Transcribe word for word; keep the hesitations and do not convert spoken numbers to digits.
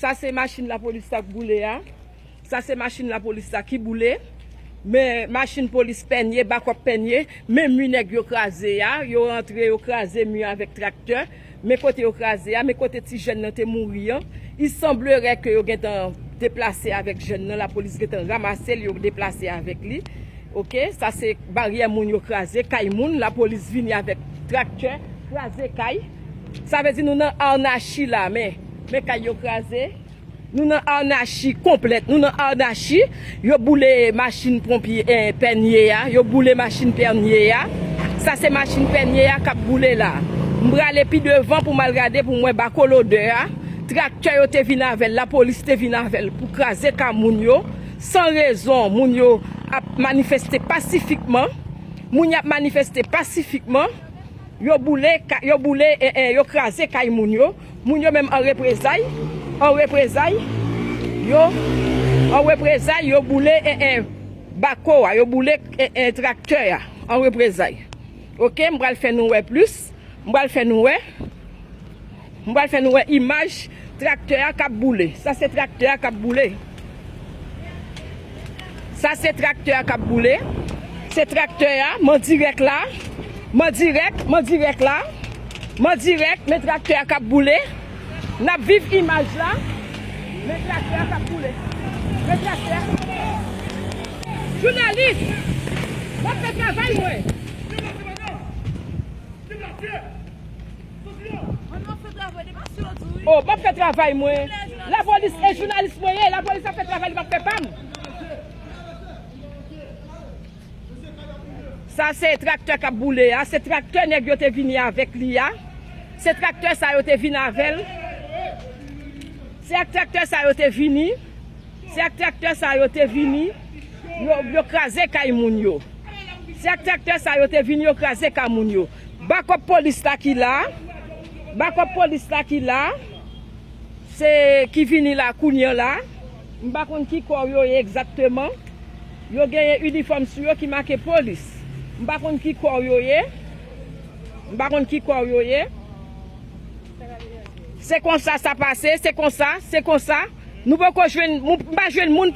Sa se machin lapolis la k boule a. Sa se machin lapolis la ki boule. Men machin polis Pènye, bakòp Pènye, men mi nèg yo kraze a, yo rantre, yo kraze mi avèk traktè. Men kote yo kraze a, men kote ti jèn nan te mouri an. Il semblerait que yo gentan deplase avèk jèn nan, lapolis gentan ranmase l, yo deplase avèk li. Oke, sa se baryè moun yo kraze, kay moun, lapolis vini avèk traktè, kraze kay. Sa vle di nou nan anachi la, men, men kay yo kraze. Nou nan anachi konplèt, nou nan anachi. Yo boule machin ponpye, eh, Pènye a, yo boule machin Pènye a. Sa se machin Pènye a k ap boule la. M prale pi devan pou m al gade pou m wè bako lodè a. Traktè yo te vin avè l, lapolis te vin avè l pou kraze kay moun yo. San rezon, moun yo ap manifeste pasifikman. Moun y ap manifeste pasifikman. Yo boule, ka- yo boule, eh, eh, yo kraze kay moun yo. Moun yo menm an reprezay, an reprezay, yo, an reprezay, yo boule, eh, eh, bako a, yo boule, eh, eh, traktè a, an reprezay. Oke, m pral fè nou wè plis. M pral fè nou wè. M pral fè nou wè imaj traktè a k ap boule. Sa se traktè a k ap boule. Sa se traktè a k ap boule. Se traktè a, m an dirèk la. M an dirèk, m an dirèk la. M an dirèk, men traktè a k ap boule. N ap viv imaj la. Men traktè a k ap boule. Men traktè a. Jounalis, m ap fè travay mwen. Oh, m ap fè travay mwen. Lapolis e jounalis mwen ye. Lapolis ap fè travay li, m ap fè pa m. Sa se traktè k ap boule a. Se traktè nèg yo te vini avèk li a. Se traktè sa yo te vin avè l. Se ak traktè sa yo te vini. Se ak traktè sa yo te vini, yo, yo kraze kay moun yo. Se ak traktè sa yo te vini, yo kraze kay moun yo. Bakòp polis la ki la, bakòp polis la ki la, se ki vini la kounye a la. M pa konn ki kò yo ye egzakteman. Yo genyen inifòm sou yo ki make polis. M pa konn ki kò yo ye. M pa konn ki kò yo ye. Se konsa sa pase, se konsa, se konsa. Nou poko jwenn, m pa jwenn moun.